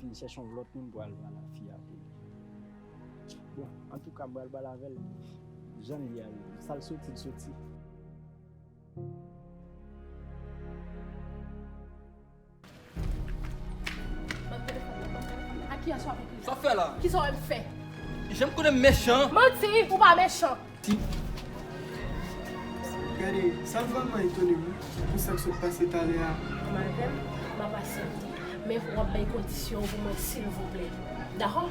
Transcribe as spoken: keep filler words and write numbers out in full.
Li chèche yon lòt moun pou al pale a fi a pou li. Bon, antouka, m pral pale avè l. Jan l ye a, sa l soti, l soti. Ban m telefòn nan, ban m telefòn nan. A ki aswa pou ki? Sa w fè la? Kisa w wè m fè? Jan m konnen m mechan. Manti, ou pa mechan. Ti. Gade, sa vrèman etone m wi, pou sa k sot pase talè a. Ou mal avè m, m ap aksepte. Men w ap bay kondisyon pou mwen, silvouplè. Dakò?